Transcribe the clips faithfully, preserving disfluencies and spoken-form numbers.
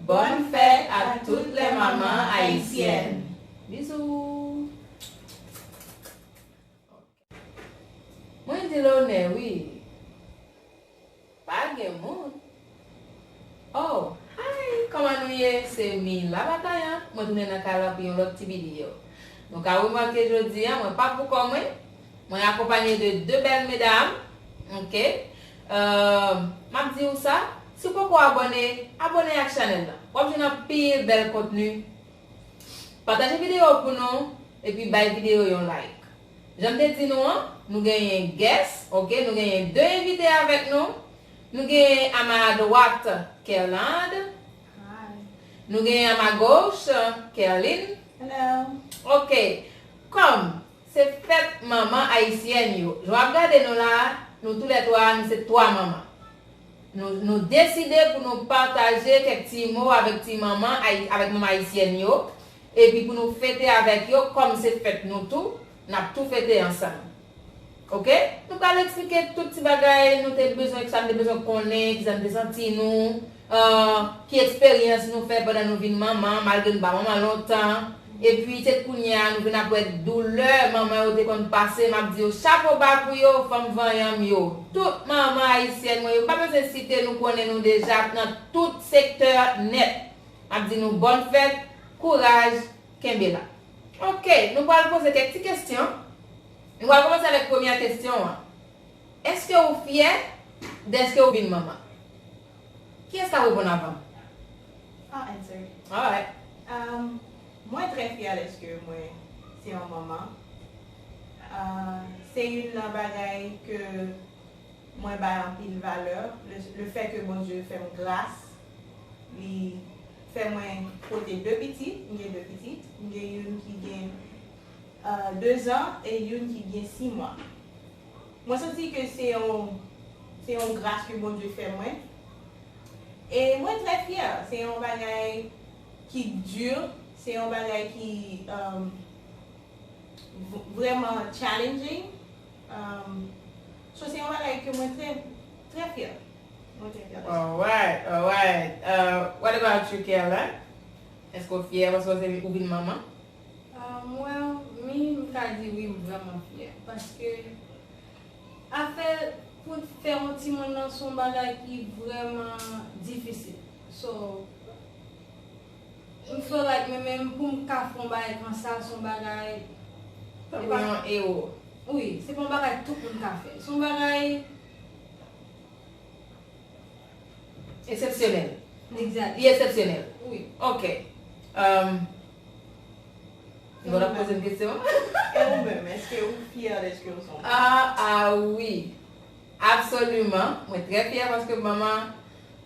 Bonne fête à toutes les mamans haïtiennes. Bisous. Mwen di lonè, wi. Pa gen moun. Oh, hi, kòman nou ye? Se Mila Batayan. Mwen tounen nan kay la pou yon lòt ti videyo. Nou ka remake jodi a, mwen pa poukò mwen. Mwen akonpaye de de bèl medam. Ok. Euh, m ap di w sa, si w poko abòne, abòne ak chanèl la. W ap jwenn anpil bèl kontni. Pataje videyo pou nou, epi bay videyo yon like. Jan m te di nou an, nou genyen guest, ok, nou genyen de envite avèk nou. Nou genyen a ma dwat Kerlande. Hi. Nou genyen a ma goch Kerline. Hello. Ok, kòm se fèt manman ayisyèn yo, jan w ap gade nou la, nou toulètwa, nou se twa manman. Nou, nou deside pou nou pataje kèk ti mo avèk ti manman, ayi-, avèk manman ayisyèn yo, epi pou nou fete avèk yo, kòm se fèt nou tou, n ap tou fete ansanm. Ok? Nou pral eksplike tout ti bagay nou te bezwen, kisa n te bezwen konnen, kisa n te santi nou, euh, ki eksperyans nou fè pandan nou vin manman, malgre nou pa manman lontan. Epi se kounye a nou vin ap wè doulè manman yo te konn pase, m ap di yo chapo ba pou yo, fanm vanyan m yo. Tout manman ayisyèn mwen yo, m pa bezwen site, nou konnen nou deja nan tout sektè nèt. M ap di nou bòn fèt, kouraj, kenbe la. Ok, nou pral poze kèk ti kesyon. Nou pral kòmanse avèk premyè kesyon an. Èske ou fyè dèske ou vin manman? Kiyès k ap reponn avan m? I'll answer. Alright. Um, mwen trè fyè dèske mwen se yon manman. Uh, se youn nan bagay ke mwen bay anpil valè. Le, le fè ke Bondye fè m gras, li fè mwen pote de pitit, m gen de pitit, m gen youn ki gen uh, de zan e youn ki gen sis mwa. Mwen santi ke se yon, se yon gras ke Bondye fè mwen. E mwen trè fyè. Se yon bagay ki di, se yon bagay ki um, v- vrèman challenging. Um, so se yon bagay ke mwen trè, trè fyè. Mwen trè fyè de sa. Alright, alright. Uh, what about you, Kerlande? Èske w fyè paske w se ou vin manman? Ah, mwen, mi, m ka di wi, m vrèman fyè. Paske afè pou fè yon timoun nan se yon bagay ki vrèman difisil. So, m feel like mwen menm pou m ka fè yon bagay konsa, se yon bagay. Tankou yon ewo. Wi, se pa yon bagay tout moun ka fè. Se yon bagay. Eksepsyonèl. Exact. Li eksepsyonèl. Wi. Ok. Um, nou ap poze m kesyon? E ou menm, èske ou fyè dèske ou se yon Ah, ah wi. Absoliman. Mwen trè fyè paske manman,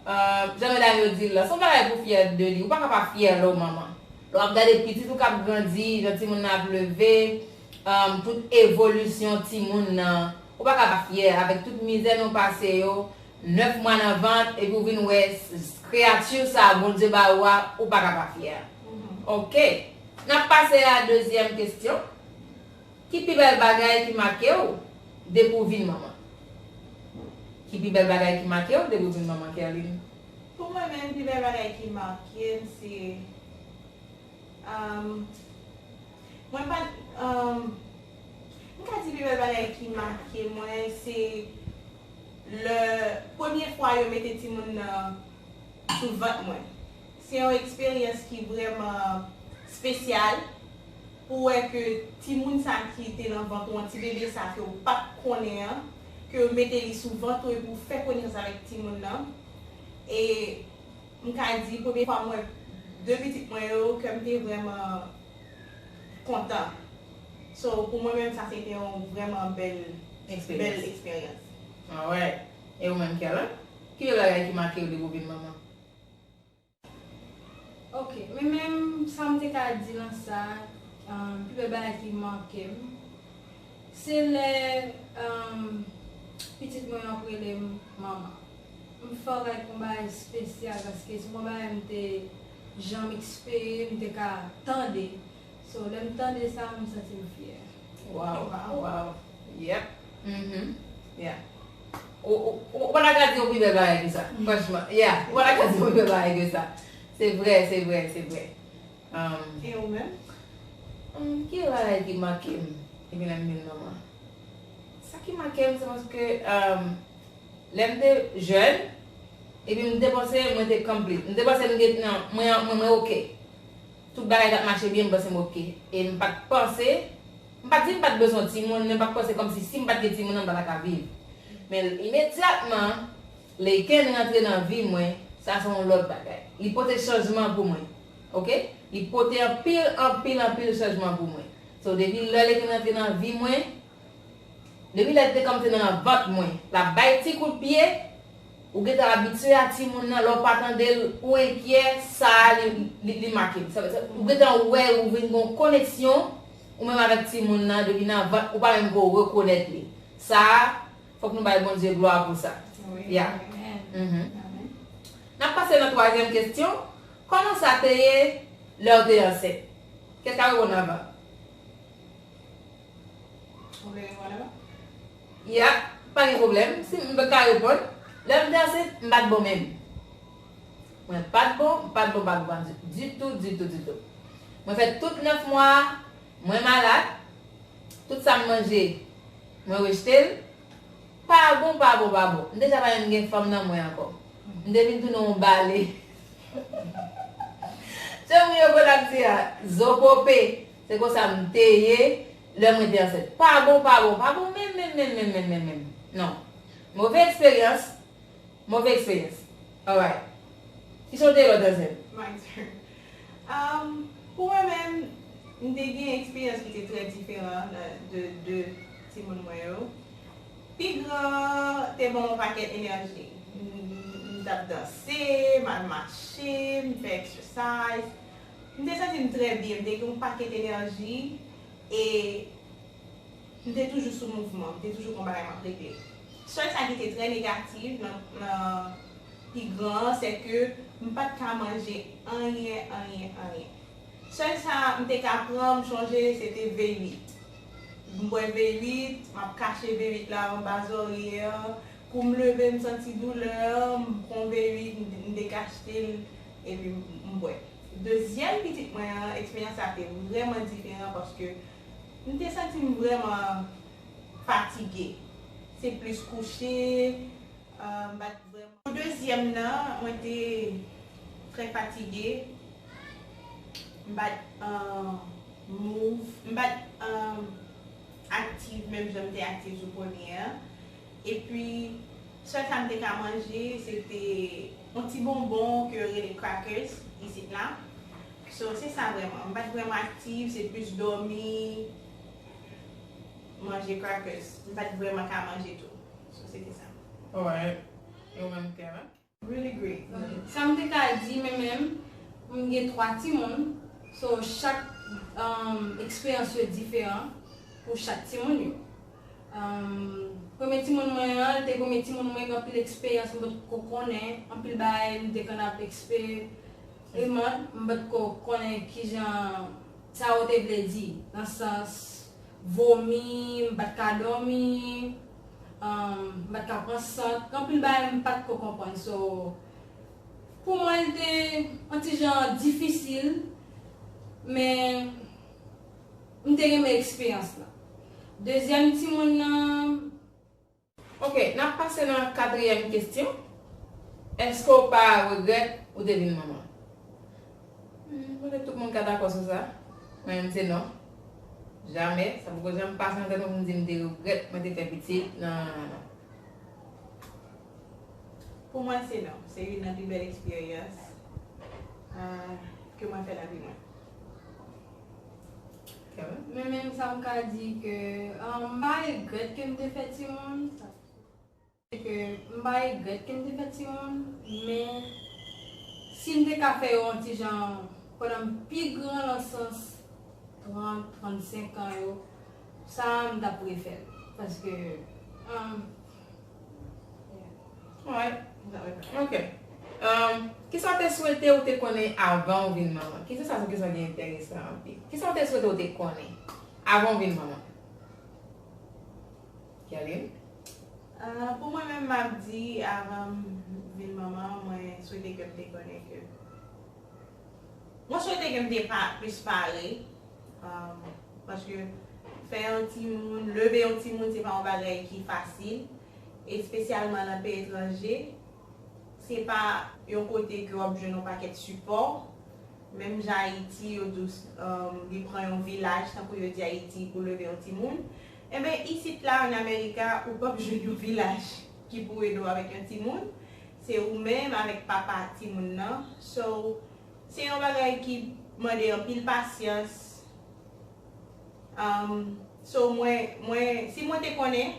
euh, jan medam yo di l la, se yon bagay pou fyè de li. Ou pa ka pa fyè lè w manman. Lè w ap gade pitit ou k ap grandi, jan timoun nan ap leve, um, tout evolisyon timoun nan, ou pa ka pa fyè avèk tout mizè nou pase yo, nèf mwa nan vant, epi w vin wè s- s- kreyati sa a Bondye ba ou a, ou pa ka pa fyè. Ok. N ap pase a dezyèm kesyon. Ki pi bèl bagay ki make w depi w vin manman? Ki pi bèl bagay ki make w depi w vin manman, Kerline? Pou mwen menm, pi bèl bagay ki make m se um, mwen pa um, m ka di pi bèl bagay ki make mwen se lè premye fwa yo mete timoun nan sou vant mwen. Se yon eksperyans ki vrèman espesyal pou wè ke timoun sa ki te nan vant ou an, ti bebe sa ke ou pa t konnen an, ke yo mete li sou vant ou epi ou fè konesans avèk timoun nan. E m ka di premye fwa m wè de pitit mwen yo, kè m te vrèman kontan. So pou mwen menm sa se te yon vrèman bèl bèl eksperyans. Alright. E ou menm, Kerlande? Ki bagay ki make w depi w vin manman? Ok, men menm sa m te ka di nan sa, um, pi bèl bagay ki make m, se lè um, pitit mwen yo ap rele m manman. M feel like yon bagay espesyal paske se yon bagay m te janm ekspere, m te ka tande. So, lè m tande sa, m santi m fyè. Wow, wow. Yep. Mm-hmm. Yeah. Ou, ou, ou pa ta ka di yon pi bèl bagay ke sa. Franchman. Yeah. Ou pa ta ka di yon pi bèl bagay ke sa. Se vre, se vre, se vre. Um, E ou menm? Um, ki bagay ki make m depi lè m vin manman? Sa ki make m, se paske, um, lè m te jèn, epi m te panse mwen te complete. M te panse m gen, non, mwen, mwen, mwen oke. Tout bagay t ap mache byen, m panse m oke. E m pa t panse, m pa t di m pa t bezwen timoun, men m pa t panse kòmsi si m pa t gen timoun nan, m pa ta ka viv. Men imedyatman, Laken rantre nan vi mwen, sa se yon lòt bagay. Li pote chanjman pou mwen. Oke? Li pote anpil, anpil, anpil chanjman pou mwen. So, depi lè Laken rantre nan vi mwen, depi lè l te kòmanse nan vant mwen, l ap bay ti kout pye, ou gentan abitye a timoun nan, lè w pa tande l, ou enkyè, sa a, li, li, li make m. Sa, sa, ou gentan wè, ou vin gen yon koneksyon, ou menm avèk timoun nan, depi nan vant, ou pa menm ko rekonèt li. Sa a, fòk nou bay Bondye glwa pou sa. Wi. Ya. Amèn. Mhm. Amèn. N ap pase nan twazyèm kesyon. Kòman sa te ye lè w te ansent? Kèl ka reponn avan? Ou vle reponn avan? Ya, pa gen pwoblèm. Si m ka reponn, lè m te ansent, m pa t bon menm. Mwen pa t bon, m pa t bon, pa t bon ditou, ditou, ditou. Mwen fè tout nèf mwa, mwen malad, tout sa m manje, mwen rejte l. Pa bon, pa bon, pa bon. M deja pa menm gen fanm nan mwen ankò. M te vin tounen yon bale. Se ou yo konn ap di a, zo pope. Se konsa m te ye lè mwen te ansent. Pa bon, pa bon, pa bon, menm, menm, menm, menm, menm, menm, menm. Non. Move eksperyans, move eksperyans. Alright. Ki sa w te ye lè w te ansent? My turn. Um, pou mwen menm, m te gen eksperyans ki te trè diferan de, de, de timoun mwen yo. Pi gran te ban m yon pakèt enèji. M, m t ap danse, m al mache, m fè exercise. M te santi m trè byen, m te gen yon pakèt enèji e m te toujou sou mouvman, m te toujou gen yon bagay m ap regle. Sèl sa ki te trè negatif nan, nan pi gran an, se ke m pa t ka manje anyen, anyen, anyen. Sèl sa m te ka pran, m chonje, se te V uit. M bwè V uit, m ap kache V uit la anba zòrye an. Kou m leve, m santi doulè an, m pran V uit, m, m dekachte l, epi m, m bwè. Dezyèm pitit mwen an, eksperyans sa te vrèman diferan paske m te santi m vrèman fatige. Se plis kouche, ah, m pa t vrèman. Pou dezyèm nan, mwen te trè fatige. M pa t, ah, move, m pa t, ah, aktif menm jan m te aktif sou premye an. Epi, sèl sa m te ka manje, se te yon ti bonbon ke yo rele crackers isit la. So, se sa vrèman. M pa t vrèman aktif, se plis dòmi, manje crackers. M pa t vrèman ka manje tou. So, se te sa. Alright. E ou menm, Kevin? Really great. Ok. Sa m te ka di, men menm, m gen twa timoun. So, chak, um, eksperyans yo diferan pou chak timoun yo. Um, premye timoun mwen an, li te premye timoun mwen, gen anpil eksperyans m potko konnen, anpil bagay m te konn ap eksperiman, m potko konnen kijan sa yo te vle di, nan sans vomi, m pa t ka dòmi, um, m pa t ka pran sant. Gen anpil bagay m pa t ko konprann. So, pou mwen, li te yon ti jan difisil, men m te renmen eksperyans lan. Dezyèm timoun nan, Ok, n ap pase nan katriyèm kesyon. Èske w pa regrèt ou te vin manman? Hmm, m panse tout moun ka dakò sou sa. Mwen menm se non. Jamè. Sa poko janm pase nan tèt mwen pou m di m te regrèt mwen te fè pitit. Non, non, non, non. Pou mwen se non. Se youn nan pi bèl eksperyans, ah, ke mwen fè nan vi mwen. Kevin? Men menm sa m ka di ke, ah, m pa regrèt ke m te fè timoun. Sa, se ke m pa regrèt ke m te fè timoun, men si m te ka fè yo yon ti jan pandan m pi gran nan sans trant, trannsenk an yo, sa a m t ap refè l. Paske, um, yeah. Alright. M t ap refè l. Ok. Um, kisa w te swete ou te konnen avan w vin manman? Kisa sa se yon kesyon ki enteresan anpil. Kisa w te swete ou te konnen avan w vin manman? Kerline? Ah, pou mwen menm, m ap di, avan m vin manman, mwen swete ke m te konnen ke Ke m te pa plis pare, um, paske fè yon timoun, leve yon timoun, se pa yon bagay ki fasil, espesyalman nan peyi etranje. Se pa yon kote ke w ap jwenn yon pakèt sipò. Menm jan Ayiti, yo di w, um, li pran yon vilaj, tankou yo di Ayiti, pou leve yon timoun. Enben, isit la, an Amerika, ou p ap jwenn yon vilaj ki pou ede w avèk yon timoun. Se ou menm avèk papa timoun nan. So, se yon bagay ki mande anpil pasyans. Um, so, mwen, mwen, si mwen te konnen,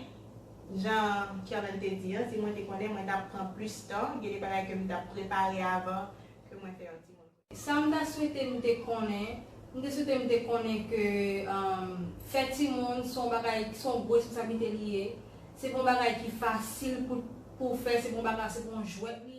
jan Kierlan te di an, si mwen te konnen, mwen t ap pran plis tan, gen de bagay ke m t ap prepare avan ke mwen fè yon timoun. Sa m ta swete m te konnen, m te swete m te konnen ke, um, fè timoun se yon bagay, se yon gwo responsablite li ye. Se pa yon bagay ki fasil pou, pou fè, se pa yon bagay, se pa yon jwèt li.